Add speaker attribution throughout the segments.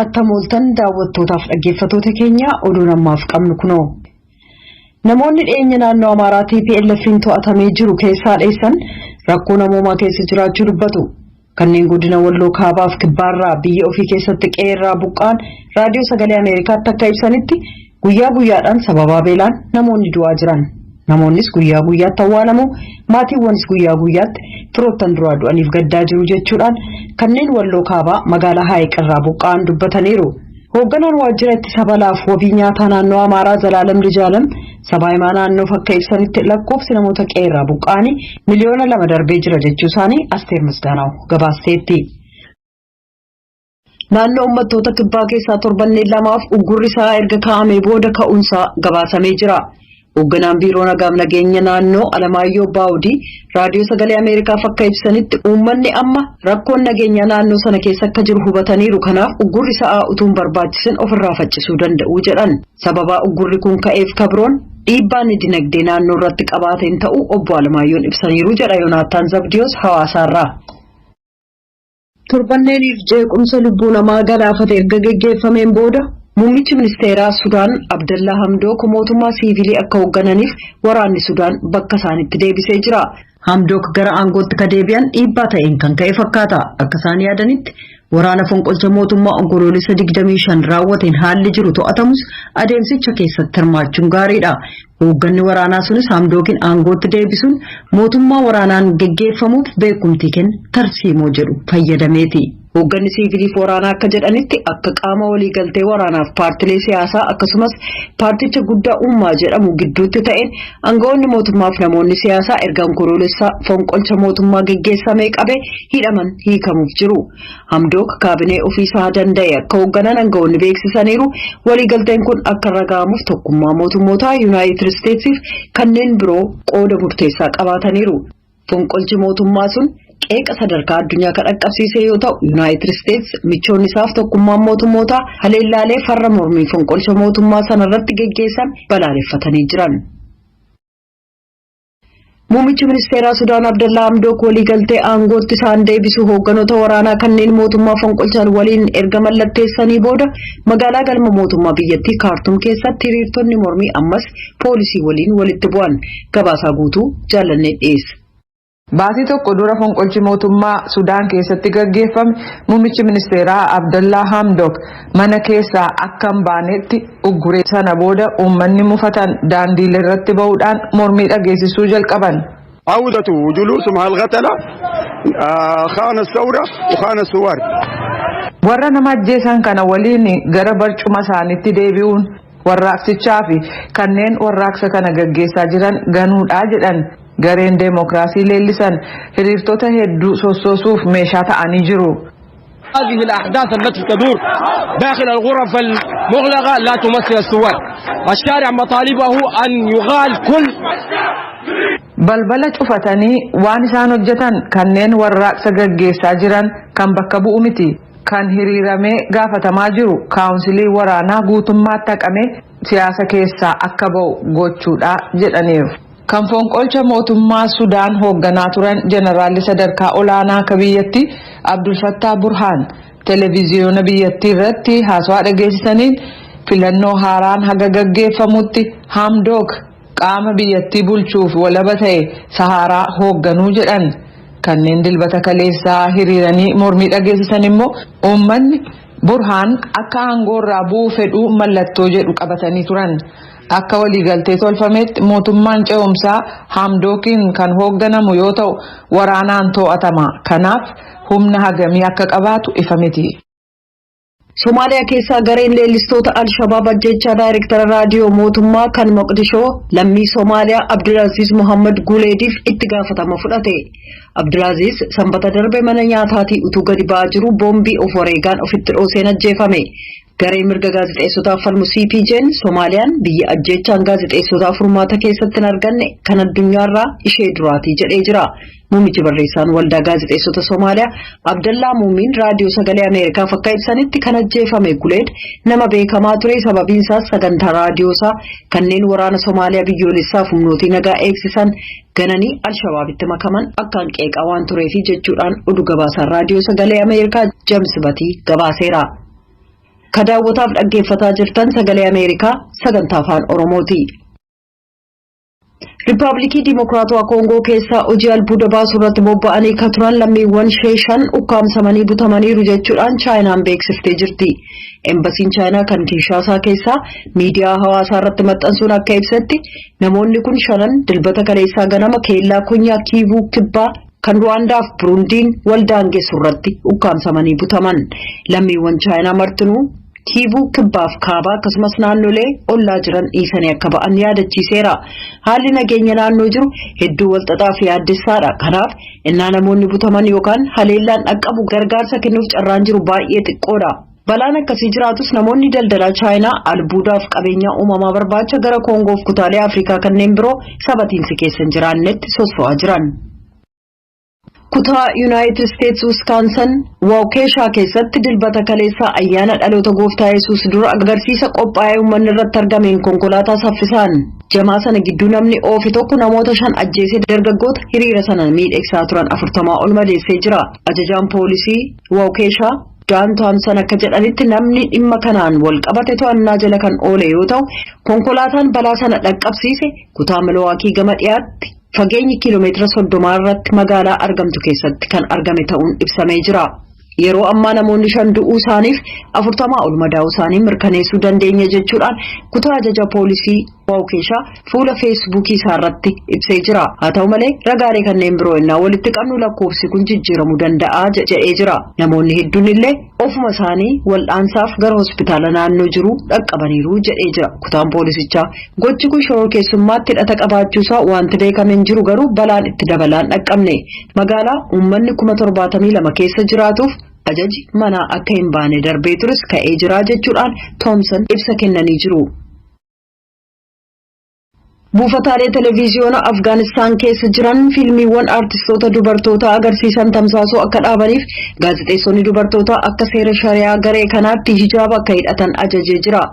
Speaker 1: Attam ooltan daawwattootaaf dhaggeeffattoota keenya, oduun ammaaf qabnu kunoo. Namoonni dhiyeenya naannoo Amaaraa TPLF'n to'atamee jiru keessaa dheessan rakkoo namoomaa keessa jiraachuu dubbatu. Kanneen godina Walloo Kaabaaf Kibbaarraa biyya ofii keessatti qe'eerraa buqqaan Raadiyoo Sagalee Ameerikaatti akka ibsanitti, guyyaa guyyaadhaan sababaa beelaan namoonni du'aa jiran. Namoonnis guyyaa guyyaatti awwaalamu, maatiiwwanis guyyaa guyyaatti firoottan duraa du'aniif gaddaa jiru jechuudhaan kanneen Walloo Kaabaa magaalaa Haayiqirraa buqqa'an dubbataniiru. Hoogganaan waajjira ittisa balaaf wabii nyaataa naannoo Amaaraa Zalaalam Lijaalam sabaa himaa naannoof akka ibsanitti, lakkoofsi namoota qe'eerraa buqqa'anii 2 miliyoona darbee jira jechuu isaanii Asteer Misgaanaw gabaasteetti. Naannoo Uummattoota Kibbaa keessaa torbanneen lamaaf uggurri isaa erga kaa'amee booda ka'uunsaa gabaasamee jira. Hoogganaan Biiroo Nagaaf Nageenya Naannoo Alamaayyoo Baawudii Raadiyoo Sagalee Ameerikaaf akka ibsanitti, uummanni amma rakkoon nageenyaa naannoo sana keessa akka jiru hubataniiru. Kanaaf uggurri sa'aa utuu hin barbaachisin ofirraa faccisuu danda'u jedhan. Sababaa uggurri kun ka'eef kabroon dhiibbaan dinagdee naannoo irratti qabaateen ta'uu obbo Alamaayyoon ibsaniiru jedha Yoonaataan Zabdiyoos Hawaasaarraa. Torbanneeniif jeequmsa lubbuu namaa galaafate erga geggeeffameen booda, muummichi ministeeraa Sudaan Abdallaa Hamdook mootummaa siivilii akka hooggananiif waraanni Sudaan bakka isaanitti deebisee jira. Hamdook gara aangootti ka deebi'an dhiibbaa ta'een kan ka'e fakkaata. Akka isaan yaadanitti, waraana fonqolcha mootummaa Onkoloolessa 25 raawwateen haalli jiru to'atamus, adeemsicha keessatti hirmaachuun gaariidha. Hoogganni waraanaa sunis Hamdookin aangootti deebisuun mootummaa waraanaan geggeeffamuuf beekumtii kenna tarsiimoo jedhu fayyadameeti. Hoogganni siiviliif waraanaa akka jedhanitti, akka qaama waliigaltee waraanaaf paartilee siyaasaa akkasumas paarticha guddaa Uummaa jedhamu gidduutti ta'een, aangawoonni mootummaaf namoonni siyaasaa erga Onkoloolessaa fonqolcha mootummaa geggeessamee qabe hidhaman hiikamuuf jiru. Hamdook kaabinee ofiisaa danda'e akka hoogganan aangawoonni beeksisaniiru. Waliigalteen kun akka raga'amuuf Tokkummaa Mootummootaa, Yuunaayitid Isteetsiif kanneen biroo qooda murteessaa qabaataniiru. Fonqolchi mootummaa sun qeeqa sadarkaa addunyaa kan dhaqqabsiise yoo ta'u, Yuunaayitid Isteets, michoonni isaaf Tokkummaan Mootummootaa haleellaalee farra mormii fonqolcha mootummaa sanarratti geggeessan balaaleffatanii jiran. Muummichi ministeeraa Sudaan Abdallaa Hamdook waliigaltee aangootti isaan deebisu hoogganoota waraanaa kanneen mootummaa fonqolchaan waliin erga mallatteessanii booda, magaalaa galma mootummaa biyyattii Kaartum keessatti hiriirtonni mormii ammas poolisii waliin walitti bu'an. Gabaasaa guutuu Jaallannee dhiyeessa.
Speaker 2: Baatii tokko dura fonqolchi mootummaa Sudaan keessatti gaggeeffame muummichi ministeeraa Abdallaa Hamdok mana keessaa akka hin baanetti uggure. Sana booda uummanni mufatan daandiilee irratti bahuudhaan mormii dhageessisuu jalqaban.
Speaker 3: عودة وجلوس مع القتلة خان الثورة وخان الثوار.
Speaker 2: Warra nama ajjeesan kana waliin gara barcuma isaaniitti deebi'uun warraaqsichaa fi kanneen warraaqsa kana gaggeessaa jiran ganuudhaa jedhan. Gareen deemokiraasii leellisan hiriirtota hedduu sossoosuuf meeshaa ta'anii jiru.
Speaker 4: هذه الأحداث التي تدور داخل الغرف المغلقة لا تمثل الثوار. الشارع مطالبه أن يغال كل
Speaker 2: Balbala cufatanii waan isaan hojjetan kanneen warraaqsa gaggeessaa jiran kan bakka bu'u miti. Kan hiriiramee gaafatamaa jiru kaawunsilii waraanaa guutummaatti haqamee siyaasa keessaa akka ba'u gochuudha jedhaniiru. Kan fonqolcha mootummaa Sudaan hoogganaa turan jeneraalli sadarkaa olaanaa akka biyyattii Abdul Fattah Burhaan televiziyoona biyyattii irratti haasawaa dhageessisaniin, filannoo haaraan haga gaggeeffamutti Hamdook qaama biyyattii bulchuuf walaba ta'e Sahaaraa hoogganuu jedhan. Kanneen Dilbata kaleessaa hiriiranii mormii dhageessisan immoo uummanni Burhaan akka aangoorraa bu'uu fedhuu mallattoo jedhu qabatanii turan. Akka waliigaltee tolfametti, mootummaan ce'umsaa Hamdookiin kan hoogganamu yoo ta'u, waraanaan to'atama. Kanaaf humna hagamii akka qabaatu ifa miti.
Speaker 1: Somaaliyaa keessaa gareen leellistoota Alshabaab ajjechaa daayirektara raadiyoo mootummaa kan Moqdishoo lammii Somaaliyaa Abdulaaziz Muhammad Guleediif itti gaafatama fudhate. Abdulaaziz Sanbata darbe mana nyaataatii utuu gadi ba'aa jiru boombii of wareegaan ofitti dhooseen ajjeefame. Gareen mirga gaazexeessotaaf falmu CPJ'n Somaaliyaan biyya ajjechaan gaazexeessotaaf furmaata keessatti hin arganne kan addunyaarraa ishee duraatii jedhee jira. Muummichi barreessaan Waldaa Gaazexeessota Somaaliyaa Abdallaa Muumiin Raadiyoo Sagalee Ameerikaaf akka ibsanitti, kan ajjeefame Guleed nama beekamaa ture, sababiin isaas sagantaa raadiyoosaa kanneen waraana Somaaliyaa biyyoolessaaf humnootii nagaa eegsisan gananii Alshabaabitti makaman akkaan qeeqaa waan tureefi jechuudhaan oduu gabaasaan Raadiyoo Sagalee Ameerikaa James Batii gabaaseera. Ka daawwataaf dhaggeeffataa jirtan Sagalee Ameerikaa sagantaa Afaan Oromooti. Riippaabilikii Dimokiraatawaa Koongoo keessaa hojii albuuda baasuu irratti bobba'anii ka turan lammiiwwan ishee shan ukkaamsamanii butamaniiru jechuudhaan Chaayinaan beeksiftee jirti. Embasiin Chaayinaa kan Kinshaasaa keessaa miidiyaa hawaasaa irratti maxxansuun akka ibsetti, namoonni kun shanan Dilbata kaleessaa ganama keellaa konyaa Kiivuu Kibbaa kan Ruwaandaaf Burundiin wal daangessu irratti ukkaamsamanii butaman. Lammiiwwan Chaayinaa martinuu Kiivuu Kibbaaf Kaabaa akkasumas naannolee ollaa jiran dhiisanii akka ba'an yaadachiiseera. Haalli nageenya naannoo jiru hedduu walxaxaa fi yaaddessaadha. Kanaaf innaa namoonni butaman yookaan haleellaan dhaqqabu gargaarsa kennuuf carraan jiru baay'ee xiqqoodha. Balaan akkasii jiraatus, namoonni daldalaa Chaayinaa albuudaaf qabeenyaa uumamaa barbaacha gara Koongoof kutaalee Afrikaa kanneen biroo sabatiinsi keessa hin jiraannetti sosso'aa jiran. Kutaa Yuunaayitid Isteetsi Wiskaansan Waukeshaa keessatti Dilbata kaleessaa ayyaana dhaloota Gooftaa Yesuus dura agarsiisa qophaa'ee uummanni irratti argameen konkolaataa saffisaan jamaa sana gidduu namni oofe tokko namoota shan ajjeesee dargaggoota hiriira sana miidhagsaa turan 40 ol madeessee jira. Ajajaan poolisii Waukeshaa Daan Toomsan akka jedhanitti, namni dhimma kanaan wal qabate to'annaa jala kan oole yoo ta'u, konkolaataan balaa sana dhaqqabsiise kutaa Milwaakii gama dhiyaatti fageenyi kiiloomeetira 30 irratti magaalaa argamtu keessatti kan argame ta'uun ibsamee jira. Yeroo ammaa namoonni shan du'uu isaaniif 40 ol madaa'uu isaanii mirkaneessuu dandeenya jechuudhaan kutaa ajaja poolisii Waukeshaa fuula Feesbuukii isaa irratti ibsee jira. Haa ta'u malee, ragaalee kanneen biroo innaa walitti qabnu lakkoofsi kun jijjiiramuu danda'a jedhee jira. Namoonni hedduun illee ofuma isaanii wal'aansaaf gara hospitaala naannoo jiru dhaqqabaniiru jedhee jira. Kutaan poolisichaa gochi kun shororkeessummaatti hidhata qabaachuusaa wanti beekame hin jiru, garuu balaan itti dabalaan dhaqqabne. Magaalaa uummanni 72,000 keessa jiraatuuf ajaji manaa akka hin baane darbee tures ka'ee jira jechuudhaan Toomsan ibsa kennanii jiru. Buufataalee televiziyoona Afgaanistaan keessa jiran fiilmiiwwan aartistoota dubartootaa agarsiisan tamsaasuu akka dhaabaniif, gaazexeessonni dubartootaa akka seera shariyaa garee kanaatti hijaaba akka hidhatan ajajee jira.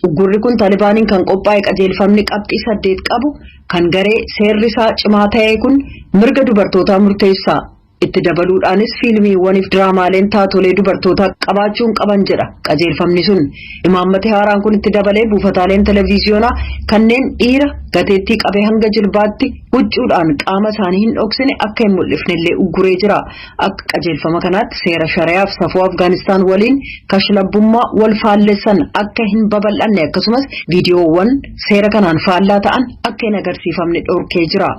Speaker 1: Uggurri kun Taalibaaniin kan qophaa'e qajeelfamni qabxii saddeet qabu kan garee seerri isaa cimaa ta'e kun mirga dubartootaa murteessa. Itti dabaluudhaanis fiilmiiwwaniif diraamaaleen taatolee dubartootaa qabaachuun qaban jedha qajeelfamni sun. Imaammati haaraan kun itti dabalee buufataaleen televiziyoonaa kanneen dhiira gateettii qabee hanga jilbaatti huccuudhaan qaama isaanii hin dhoksine akka hin mul'ifnellee ugguree jira. Akka qajeelfama kanaatti seera shari'aaf safuu Afgaanistaan waliin kashlabbummaa wal faallessan akka hin babal'anne, akkasumas viidiyoowwan seera kanaan faallaa ta'an akka hin agarsiifamne dhorkee jira.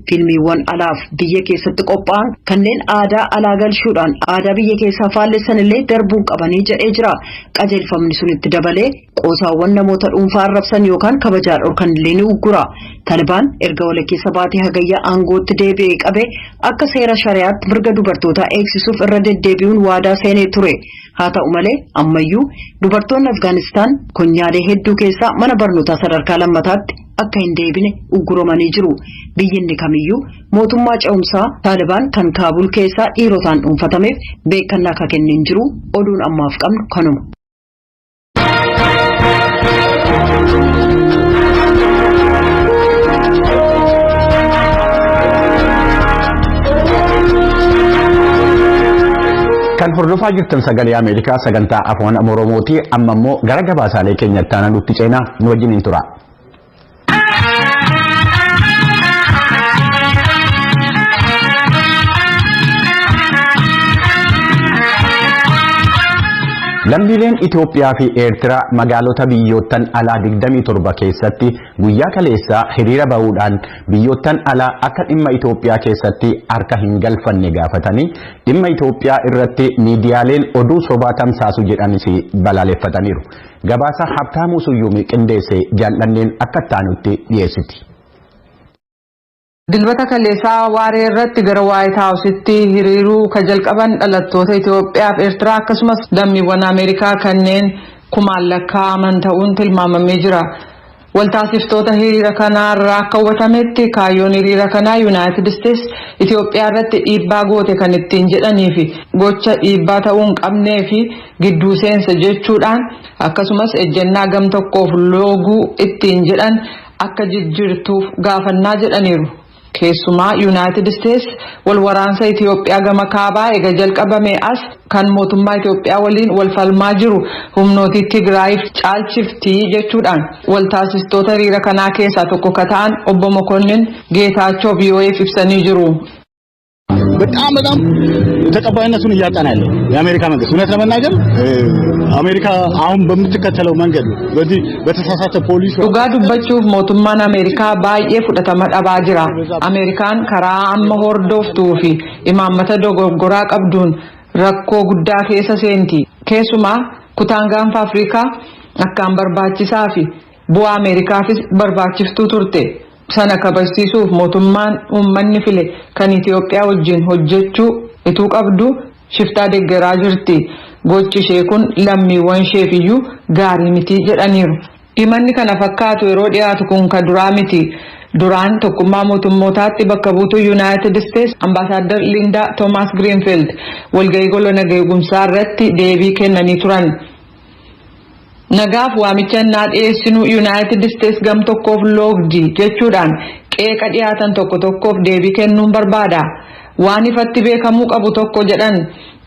Speaker 1: Fiilmiiwwan alaaf biyya keessatti qophaa'an kanneen aadaa alaa galchuudhaan aadaa biyya keessaa faallessan illee darbuun qabanii jedhee jira. Qajeelfamni sun itti dabalee qoosaawwan namoota dhuunfaa arrabsan yookaan kabajaa dhorkan illee ni uggura. Talibaan erga walakkeessa baatee Hagayyaa aangootti deebi'ee qabee akka seera shari'aatti mirga dubartootaa eegsisuuf irra deddeebi'uun waadaa seenee ture. Haa ta'u malee, ammayyuu dubartoonni Afgaanistaan konyaalee hedduu keessaa mana barnootaa sadarkaa lammataatti akka hin deebine ugguramanii jiru. Biyyinni kamiyyuu mootummaa ce'umsaa Taalibaan kan Kaabul keessaa dhiirotaan dhuunfatameef beekannaa akka kenneen jiru. Oduun ammaaf qabnu kanuma.
Speaker 5: Kan hordofaa jirtan Sagalee Ameerikaa sagantaa Afaan Oromooti. Amma immoo gara gabaasaalee keenyatti aanan nutti ceenaa, nu wajjiniin tura. Lammiileen Itoophiyaa fi Eertiraa magaalota biyyoottan alaa 27 keessatti guyyaa kaleessaa hiriira bahuudhaan biyyoottan alaa akka dhimma Itoophiyaa keessatti harka hin galfanne gaafatanii, dhimma Itoophiyaa irratti miidiyaaleen oduu sobaa tamsaasu jedhanis balaaleffataniiru. Gabaasa Habtaamuu Suyyuumii qindeesse Jaallanneen akka itti dhiyeessiti.
Speaker 2: Dilbata kaleessaa waaree irratti gara Waayit Haawusitti hiriiruu ka jalqaban dhalattoota Itoophiyaa fi Eertiraa akkasumas lammiiwwan Ameerikaa kanneen kumaan lakkaa'aman ta'uun tilmaamamee jira. Waltaasiftoota hiriira kanaarraa akka hubatametti, kaayyoon hiriira kanaa Yuunaayitid Isteets Itoophiyaa irratti dhiibbaa goote kan ittiin jedhanii fi gocha dhiibbaa ta'uu hin qabnee fi gidduu seensa jechuudhaan, akkasumas ejjennaa gam tokkoof looguu ittiin jedhan akka jijjiirtuuf gaafannaa jedhaniiru. Keessumaa Yuunaayitid Isteets wal waraansa Itiyoophiyaa gama kaabaa ega jalqabame as kan mootummaa Itiyoophiyaa waliin wal falmaa jiru humnootii Tigraayiif caalchiftii jechuudhaan waltaasistoota hiriira kanaa keessaa tokko ka ta'an obbo Mokonnin Geetaachoo VOAf ibsanii jiru.
Speaker 6: በጣም በጣም ተቀባይነቱን እያጣ ነው ያለው የአሜሪካ መንግስት። እውነት ለመናገር አሜሪካ አሁን በምትከተለው መንገድ በዚህ በተሳሳተ ፖሊሲ
Speaker 2: Dhugaa dubbachuuf mootummaan Ameerikaa baay'ee fudhatama dhabaa jira. Ameerikaan karaa amma hordoftuu fi imaammata dogoggoraa qabduun rakkoo guddaa keessa seenti. Keessumaa kutaan gaanfa Afrikaa akkaan barbaachisaa fi bu'aa Ameerikaafis barbaachiftuu turte. Sana kabajsiisuuf mootummaan uummanni file kan Itiyoophiyaa wajjin hojjechuu ituu qabdu shiftaa deeggaraa jirti. Gochi ishee kun lammiiwwan isheef iyyuu gaarii miti jedhaniiru. Himanni kana fakkaatu yeroo dhiyaatu kun ka duraa miti. Duraan tokkummaa mootummootaatti bakka buutuu Yuunaayitid Isteets Ambaasaadar Lindaa Toomaas Giriinfiild walgahii gola nageegumsaa irratti deebii kennanii turan. Nagaaf waamicha innaa dhiyeessinu Yuunaayitid Isteets gam tokkoof loogdi jechuudhaan qeeqa dhiyaatan tokko tokkoof deebii kennuun barbaada. Waan ifatti beekamuu qabu tokko jedhan,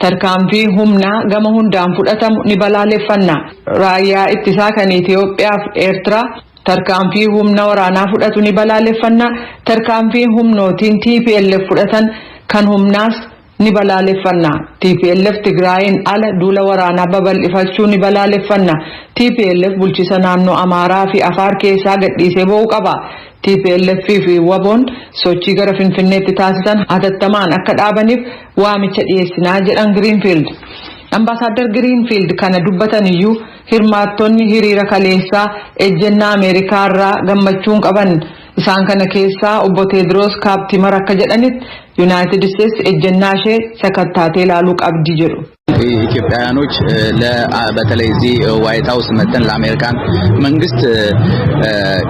Speaker 2: tarkaanfii humnaa gama hundaan fudhatamu ni balaaleffanna. Raayyaa ittisaa kan Itiyoophiyaa fi Eertiraa tarkaanfii humna waraanaa fudhatu ni balaaleffanna. Tarkaanfii humnootiin TPLF fudhatan kan humnaas ni balaaleffanna. TPLF Tigraayin ala duula waraanaa babal'ifachuu ni balaaleffanna. TPLF bulchiisa naannoo Amaaraa fi Afaar keessaa gadhiisee ba'uu qaba. TPLF fi WBOn sochii gara Finfinneetti taasisan hatattamaan akka dhaabaniif waamicha dhiyeessinaa jedhan Giriinfiild. Ambaasaadar Giriinfiild kana dubbatan iyyuu hirmaattonni hiriira kaleessaa ejjennaa Ameerikaa irraa gammachuun qaban. Isaan kana keessaa obbo Teediroos Kaaptimar akka jedhanitti, Yuunaayitid Isteets ejjennaa ishee sakattaatee ilaaluu qabdi jedhu.
Speaker 7: ኢትዮጵያውያኖች በተለይ እዚህ ዋይት ሀውስ መጥተን ለአሜሪካን መንግስት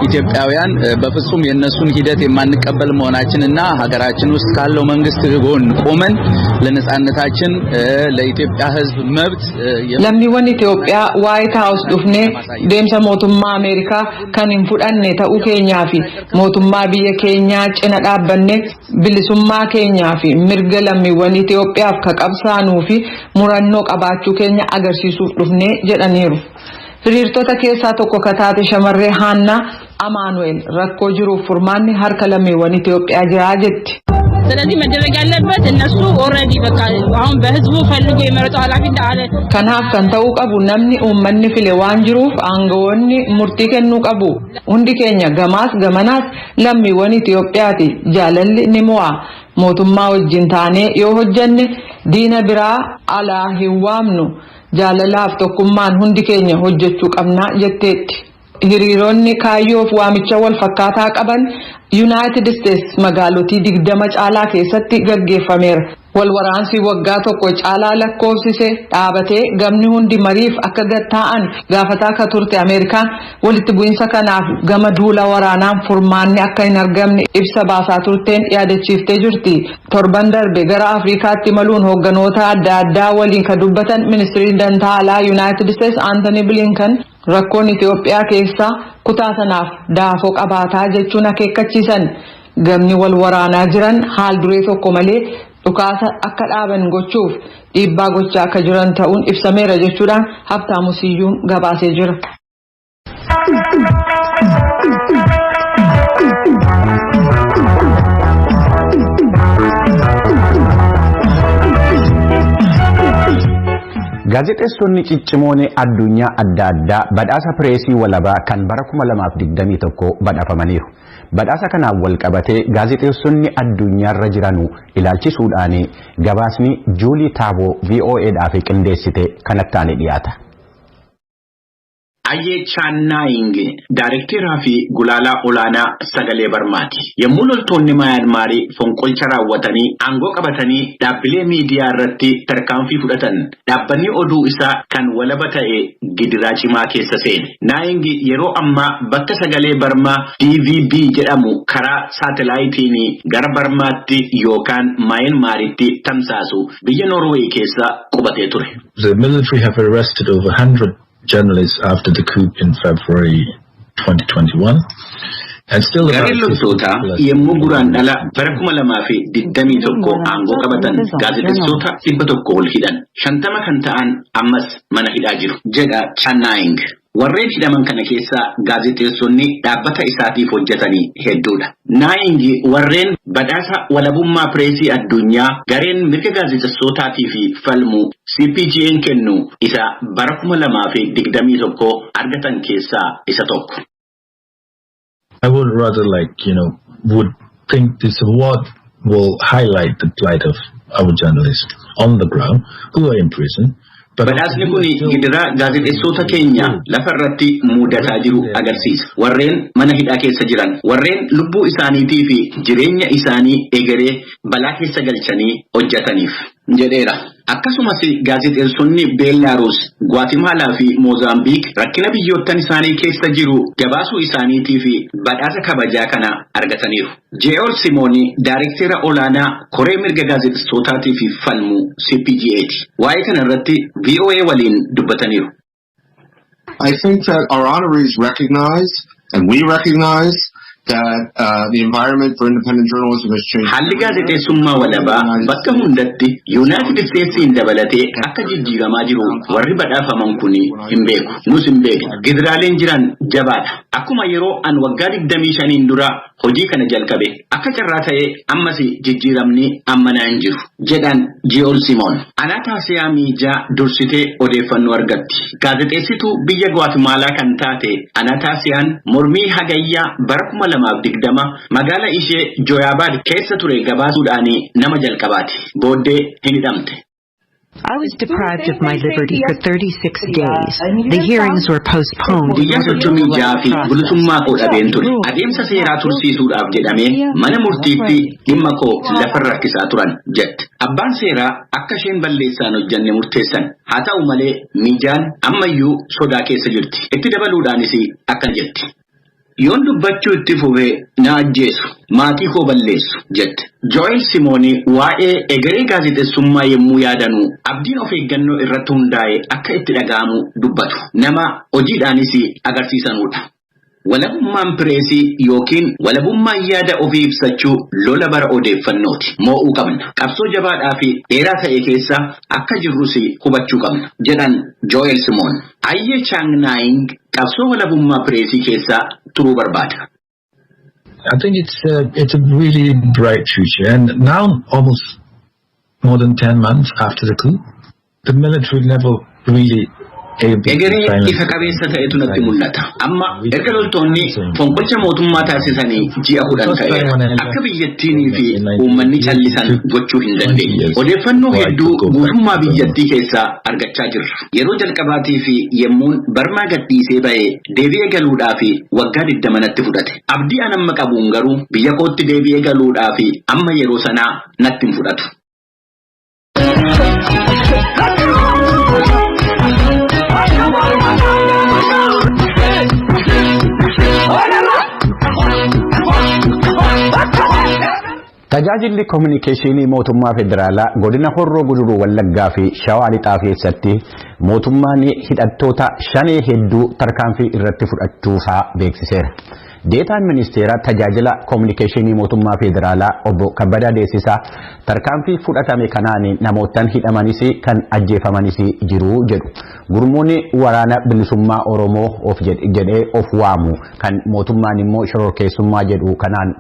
Speaker 7: ኢትዮጵያውያን በፍጹም የነሱን ሂደት የማንቀበል መሆናችንና ሀገራችን ውስጥ ካለው መንግስት ጎን ቆመን ለነጻነታችን ለኢትዮጵያ ሕዝብ መብት
Speaker 2: Lammiiwwan Itoophiyaa Waayit Haawus dhufnee deemsa mootummaa Ameerikaa kan hin fudhanne ta'uu keenyaa fi mootummaa biyya keenyaa cina dhaabbanne bilisummaa keenyaa fi mirga lammiiwwan Itoophiyaaf ka qabsaanuu fi murannoo qabaachuu keenya agarsiisuuf dhufnee jedhaniiru. Hiriirtota keessaa tokko ka taate shamarree Haannaa Amaanu'eel rakkoo jiruuf furmaanni harka lammiiwwan Itoophiyaa jira jetti.
Speaker 8: ስለዚህ መደረግ ያለበት እነሱ ኦልሬዲ በቃ አሁን በህዝቡ ፈልጎ የመረጠው ኃላፊነት አለ።
Speaker 2: Kanaaf kan ta'uu qabu, namni uummanni file waan jiruuf aangawoonni murtii kennuu qabu. Hundi keenya gamaas gamanaas lammiiwwan Itoophiyaati. Jaalalli ni mo'a. Mootummaa wajjin taanee yoo hojjanne diina biraa alaa hin waamnu. Jaalalaaf tokkummaan hundi keenya hojjechuu qabnaa jetteetti. Hiriironni kaayyoof waamicha wal fakkaataa qaban Yuunaayitid Isteets magaalotii 20 caalaa keessatti gaggeeffameera. Wal waraansi waggaa tokko caalaa lakkoofsise dhaabatee gamni hundi mariif akka gatta'an gaafataa akka turte Ameerikaan, walitti bu'iinsa kanaaf gama duula waraanaan furmaanni akka hin argamne ibsa baasaa turteen yaadachiiftee jirti. Torban darbe gara Afrikaatti imaluun hoogganoota adda addaa waliin kan dubbatan ministiriin dantaa alaa Yuunaayitid Isteets Aantanii Bilinkan, rakkoon Itoophiyaa keessaa kutaa sanaaf daafoo qabaataa jechuun akeekkachiisan. Gamni wal waraanaa jiran haal duree tokko malee dhukaasa akka dhaaban gochuuf dhiibbaa gochaa akka jiran ta'uun ibsameera jechuudhaan Habtaamu Siyyuun gabaasee jira.
Speaker 5: Gaazexeessonni ciccimoon addunyaa adda addaa badhaasa pireesii walabaa kan bara 2021 badhaafamaniiru. Badhaasa kanaan wal qabatee gaazexeessonni addunyaarra jiranu ilaalchisuudhaan gabaasni Juulii Taaboo VOAdhaaf qindeessite kanatti aanee dhiyaata.
Speaker 9: Ayyee Chaannaaying Daayirekteeraa fi gulaalaa olaanaa Sagalee Barmaati. Yommuu loltoonni Maayinmaarii fonqolcha raawwatanii aangoo qabatanii dhaabbilee miidiyaa irratti tarkaanfii fudhatan, dhaabbanni oduu isaa kan walaba ta'e gidiraa cimaa keessa seene. Naaying yeroo ammaa bakka Sagalee Barmaa DVB jedhamu karaa saatalaayitiin gara Barmaatti yookaan Maayinmaaritti tamsaasu biyya Noorweey keessa qubatee ture.
Speaker 10: The military have arrested over 100 journalists after the coup in February 2021.
Speaker 9: Gareen loltootaa yommuu Guraandhala bara 2021 aangoo qabatan gaazexeessitoota 100 ol hidhan. 50 kan ta'an ammas mana hidhaa jiru jedha Channaaying. Warreen hidhaman kana keessaa gaazexeessonni dhaabbata isaatiif hojjetanii hedduudha. Naayingi warreen badhaasa walabummaa pireesii addunyaa gareen mirga gaazexeessotaatii fi falmu CPGN kennu isa bara 2021 argatan keessaa isa tokko.
Speaker 10: I would rather like, you know, would think this award will highlight the plight of our journalists on the ground who are in prison.
Speaker 9: Badhaasni kun gidiraa gaazexeessota keenya lafa irratti mudataa jiru agarsiisa. Warreen mana hidhaa keessa jiran, warreen lubbuu isaaniitii fi jireenya isaanii egeree balaa keessa galchanii hojjetaniif jedheera. Akkasumas gaazexeessonni Beellaaruus, Gwatimaalaa fi Moozaambiik rakkina biyyoottan isaanii keessa jiru gabaasuu isaaniitii fi badhaasa kabajaa kana argataniiru. Je'ool Simoonii Daayirektara olaanaa Koree mirga gaazexeessotaatii fi falmu CPGAti. Waa'ee kana irratti VOA waliin dubbataniiru.
Speaker 11: I think that our honorees recognize and we recognize that the environment for independent journalism has changed.
Speaker 9: Haalli gaazexeessummaa walabaa bakka hundatti Yuunaayitid Isteetsiin dabalatee akka jijjiiramaa jiru warri badhaafaman kun hin beeku. Nus hin beeknu. Gidiraaleen jiran jabaadha. Akkuma yeroo an waggaa 25 dura hojii kana jalqabe akka carraa ta'ee ammas jijjiiramni ammanaa hin jiru jedhan Ji'ool Simoon. Anaataasiyaa Miijaa dursitee odeeffannoo argatti. Gaazexeessituu biyya Gwatemaalaa kan taate Anaataasiyaan mormii hagayyaa bara 2020 magaala ishee Jooyaabaad keessa ture gabaasuudhaan nama jalqabaati. Booddee hin hidhamte.
Speaker 12: I was deprived of my liberty for 36 days. The hearings were postponed.
Speaker 9: Guyyaa 36 fi bilisummaa koo dhabeen ture. Adeemsa seeraa tursiisuudhaaf jedhamee mana murtiitti dhimma koo lafarra harkisaa turan jette. Abbaan seeraa akka isheen balleessaan hojjanne murteessan. Haa ta'u malee Miijaan ammayyuu sodaa keessa jirti. Itti dabaluudhaanis akkana jetti. Yoon dubbachuu itti fufee na ajjeesu, maatii koo balleessu jette. Joel Simoonii waa'ee egeree gaazexeessummaa yommuu yaadanu abdiin of eeggannoo irratti hundaa'e akka itti dhaga'amu dubbatu. Nama hojiidhaanis agarsiisanudha. Walabummaan pireesii yookiin walabummaan yaada ofii ibsachuu lola bara odeeffannooti. Moo'uu qabna. Qabsoo jabaadhaa fi dheeraa ta'e keessa akka jirrus hubachuu qabna jedhan Joel Simoon. Ayyee Chaang Naaying qabsoo walabummaa pireesii keessa turuu barbaada.
Speaker 10: I think it's a really bright future, and now almost more than 10 months after the coup, the military never really
Speaker 9: Egeree ifa qabeessa ta'etu natti mul'ata. Amma erga loltoonni fonqolcha mootummaa taasisanii ji'a 10 ta'eera. Akka biyyattiinii fi uummanni callisan gochuu hin dandeenye. Odeeffannoo hedduu guutummaa biyyattii keessaa argachaa jirra. Yeroo jalqabaatii fi yemmuun Barmaa gadhiisee ba'ee deebi'ee galuudhaa fi waggaa 20 natti fudhate. Abdii an amma qabuun garuu biyya kootti deebi'ee galuudhaa fi amma yeroo sanaa natti hin fudhatu.
Speaker 5: Tajaajilli kominikeeshinii mootummaa federaalaa godina Horroo Guduruu Wallaggaa fi Shawaa Lixaa keessatti mootummaan hidhattoota shanee hedduu tarkaanfii irratti fudhachuusaa beeksiseera. Deetaan ministeera tajaajila kominikeeshinii mootummaa federaalaa obbo Kabbadaa Deessisaa tarkaanfii fudhatame kanaan namootaan hidhamanis kan ajjeefamanis jiru jedhu. Gurmuun waraana bilisummaa Oromoo of jedhee of waamu kan mootummaan immoo shororkeessummaa jedhu kanaan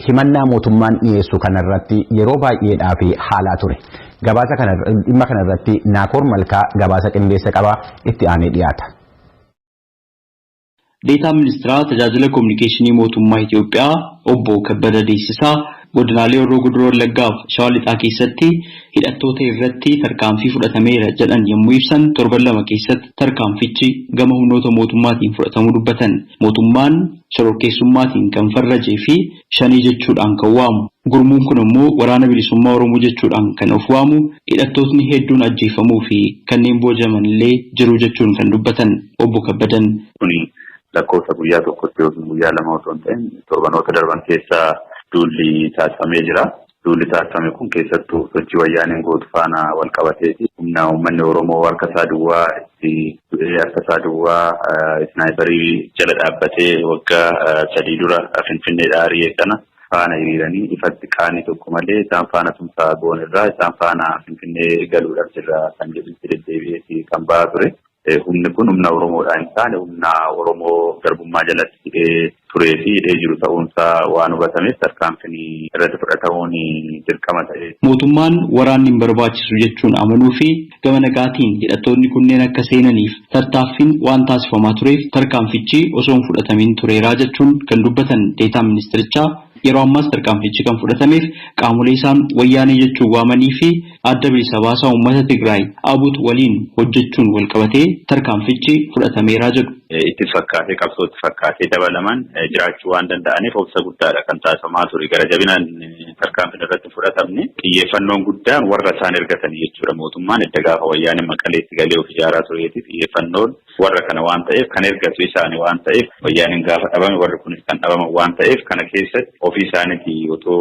Speaker 5: himannaa mootummaan dhiyeessu kanarratti yeroo baay'eedhaaf haalaa ture. Gabaasa kana dhimma kanarratti Naakoor Malkaa gabaasa qindeessa qaba itti aanee dhiyaata.
Speaker 13: Deetaan ministeera tajaajila kominikeeshinii mootummaa Itoophiyaa obbo Kabbada Deessisaa godinaalee Horroo Guduruu Wallaggaa fi Shawaa Lixaa keessatti hidhattoota irratti tarkaanfii fudhatameera jedhan yommuu ibsan torban 2 keessatti tarkaanfichi gama humnoota mootummaatiin fudhatamuu dubbatan. Mootummaan shororkeessummaatiin kan farrajee fi shanii jechuudhaan kan waamu. Gurmuun kun immoo waraana bilisummaa Oromoo jechuudhaan kan of waamu hidhattootni hedduun ajjeefamuu fi kanneen boojaman illee jiru jechuun kan dubbatan obbo Kabbadan.
Speaker 14: Lakkoofsa guyyaa tokkotti yookiin guyyaa 2 osoo hin ta'in torbanoota darban keessa duulli taasifamee jira. Duulli taasifame kun keessattuu sochii wayyaaneen gootu faana wal qabateeti. Humna uummanni Oromoo harka isaa duwwaa itti du'ee Harka isaa duwwaa isnaayiparii jala dhaabbatee waggaa 3 dura Finfinneedhaa ari'e kana faana hiriiranii ifatti qaanii tokko malee isaan faana tumsaa goon irraa isaan faana Finfinnee galuudhaaf jirra kan jedhutti deddeebi'eeti kan ba'aa ture. Humni kun humna Oromoodhaan hin taane humna Oromoo garbummaa jalatti hidhee turee fi hidhee jiru ta'uunsaa waan hubatameef tarkaanfiin irratti fudhatamuun dirqama ta'e.
Speaker 13: Mootummaan waraanni hin barbaachisu jechuun amanuu fi gama nagaatiin hidhattoonni kunneen akka seenaniif tattaaffiin waan taasifamaa tureef tarkaanfichi osoo hin fudhatamin tureeraa jechuun kan dubbatan deetaan ministirichaa yeroo ammaas tarkaanfichi kan fudhatameef qaamolee isaan wayyaanee jechuun waamanii fi adda bilisa baasaa uummata Tigraay ABUT waliin hojjechuun walqabatee tarkaanfichi fudhatameeraa jedhu.
Speaker 14: Itti fakkaatee qabsootti fakkaatee dabalaman jiraachuu waan danda'aniif obsa guddaadha kan taasifamaa ture. Gara jabinaan tarkaanfiin irratti fudhatamne xiyyeeffannoon guddaan warra isaan ergatanii jechuudha. Mootummaan edda gaafa wayyaanee Maqaleetti galee of ijaaraa tureeti xiyyeeffannoon warra kana waan ta'eef kan ergatu isaanii waan ta'eef wayyaaneen gaafa dhabame warri kunis kan dhabaman waan ta'eef kana keessatti ofii isaaniiti otoo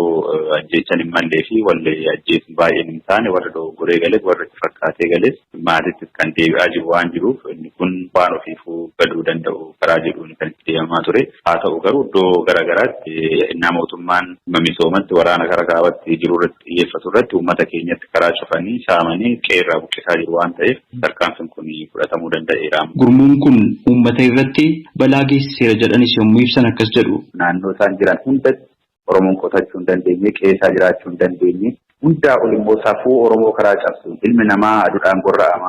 Speaker 14: ajjeechan hin mallee fi wallee ajjeesuun baay'een hin taane warra dogoggoree gales warra itti fakkaatee gales maatittis kan deebi'aa jiru waan jiruuf inni kun waan ofiifuu baduu danda'u karaa jedhuun kan itti deemamaa ture. Haa ta'u garuu iddoo garaagaraatti innaa mootummaan misoomatti waraana karaa kaabatti jiru irratti xiyyeeffatu irratti uummata keenyatti karaa cufanii saamanii qeerraa buqqisaa jiru waan ta'eef tarkaanfiin kun fudhatamuu danda'eera.
Speaker 13: Gurmuun kun uummata irratti balaa geessiseera jedhanis yommuu ibsan akkas jedhu.
Speaker 14: Naannoo isaan jiran hundatti Oromoon qotachuu hin dandeenye, qeessaa jiraachuu hin dandeenye, hundaa ol immoo safuu Oromoo karaa cabsuun ilmi namaa aduudhaan gorra'ama,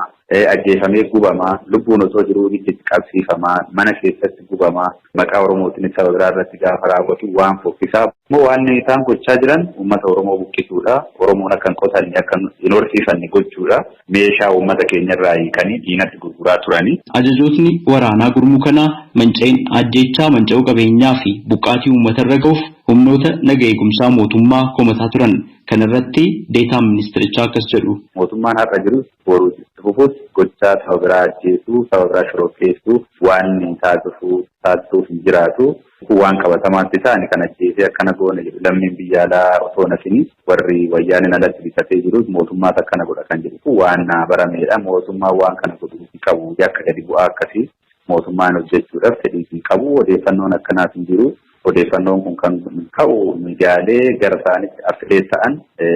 Speaker 14: ajjeefamee gubamaa, lubbuun osoo jiruu itti qabsiifamaa, mana keessatti gubamaa, maqaa Oromootiin saba biraa irratti gaafa raawwatu waan fokkisaa. Immoo waan isaan gochaa jiran uummata Oromoo buqqisuudha. Oromoon akka hin qotanne, akka hin horsiifanne gochuudha. Meeshaa uummata keenyarraa hiikanii diinatti gurguraa turanii.
Speaker 13: Ajajootni waraanaa gurmuu kanaa manca'in ajjeechaa manca'uu qabeenyaa fi buqqaatii uummatarra ga'uuf humnoota naga eegumsaa mootummaa komataa turan. Kana irratti deetaan ministirichaa akkas jedhu.
Speaker 14: Mootummaan har'a jirus boruu itti fufuus gochaa saba biraa ajjeesuu, saba biraa shororkeessuu waan taasisuuf hin jiraatu. Kun waan qabatamaatti isaani kan ajjeesee akkana goone jedhu lammiin biyya alaa otoo nafini warri wayyaaniin alatti bitatee jirus mootummaas akkana godha kan jedhu kun waan barameedha. Mootummaan waan kana godhuu hin qabu. Yakka gadi bu'aa akkasii mootummaan hojjechuudhaaf fedhii hin qabu. Odeeffannoon akkanaas hin jiru. Odeeffannoon kun kan ka'u miidiyaalee gara isaanitti affilee ta'an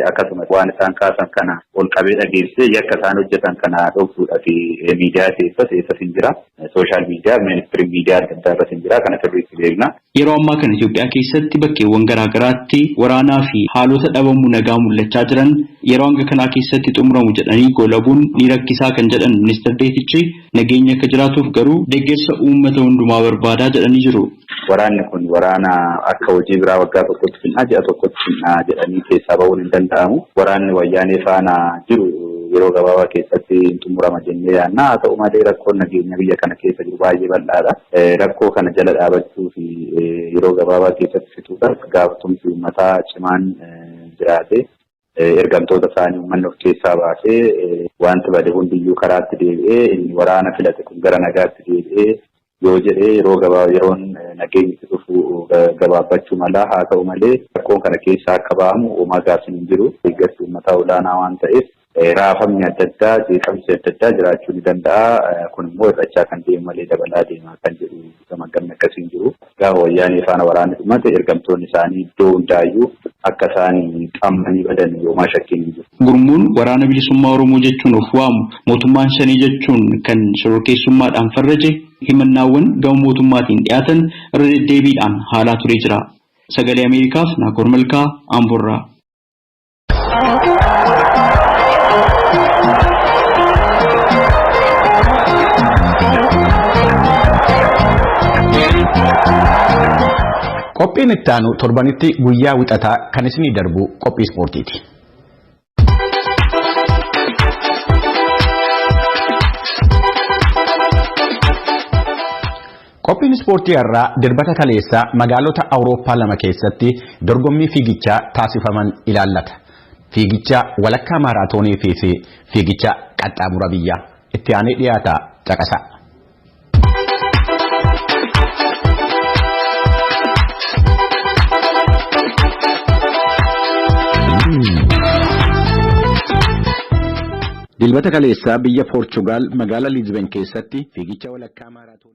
Speaker 14: akkasumas waan isaan kaasan kana ol qabee dhageessee yakka isaan hojjetan kana dhoksuudhaa fi miidiyaa keessas eessas hin jira. Sooshaal miidiyaa, ministirii miidiyaa adda addaa irras hin jira. Kana sirriitti beekna.
Speaker 13: Yeroo ammaa kana Itoophiyaa keessatti bakkeewwan garaa garaatti waraanaa fi haalota dhabamuu nagaa mul'achaa jiran yeroo hanga kanaa keessatti xumuramu jedhanii goolabuun ni rakkisaa kan jedhan ministeer Deetichi nageenya akka jiraatuuf garuu deeggarsa uummata hundumaa barbaadaa jedhanii jiru.
Speaker 14: Waraanni kun waraana akka hojii biraa waggaa tokkotti finnaa ji'a tokkotti finnaa jedhanii keessaa ba'uun hin danda'amu. Waraanni wayyaanee faana jiru yeroo gabaabaa keessatti hin xumurama jennee yaadna. Haa ta'u malee rakkoon nageenya biyya kana keessa jiru baay'ee bal'aadha. Rakkoo kana jala dhaabachuu fi yeroo gabaabaa keessatti fixuudhaaf gaafatamummaan uummataa cimaan jiraate ergamtoota isaanii uummanni of keessaa baasee wanti bade hundiyyuu karaatti deebi'ee inni waraana filate kun gara nagaatti deebi'ee yoo jedhee yeroo gabaabaa yeroon nageenyi dhufu gabaabbachuu mala. Haa ta'u malee rakkoon kana keessaa akka ba'amu uumaa gaafsiin hin jiru. Deeggarsi uummataa olaanaa waan ta'eef raafamni adda addaa, jeeqamsi adda addaa jiraachuu ni danda'a. Kun immoo hir'achaa kan deemu malee dabalaa deemaa kan jedhu gamaggamni akkasii hin jiru. Gaafa wayyaanee faana waraanni dhumate ergamtoonni isaanii iddoo hundaayyuu akka isaan qammanii badan yoomaa shakkiin hin jiru.
Speaker 13: Gurmuun waraana bilisummaa Oromoo jechuun of waamu mootummaan shanii jechuun kan shororkeessummaadhaan farraje himannaawwan gama mootummaatiin dhiyaatan irra deddeebiidhaan haalaa turee jira. Sagalee Ameerikaaf Naakoor Malkaa Amboorraa.
Speaker 5: Qophiin itti aanu torbanitti guyyaa wixataa kan isinii darbu qophii ispoortiiti. Qophiin ispoortii har'aa dirbata kaleessaa magaalota Awurooppaa lama keessatti dorgommii fiigichaa taasifaman ilaallata. Fiigicha walakkaa maaraatoonii fi fiigicha qaxxaamura biyyaa itti aanee dhiyaata caqasa.
Speaker 9: Dilbata kaleessaa biyya Poorchugaal magaalaa Liizben keessatti fiigicha walakkaa maaraatoonii.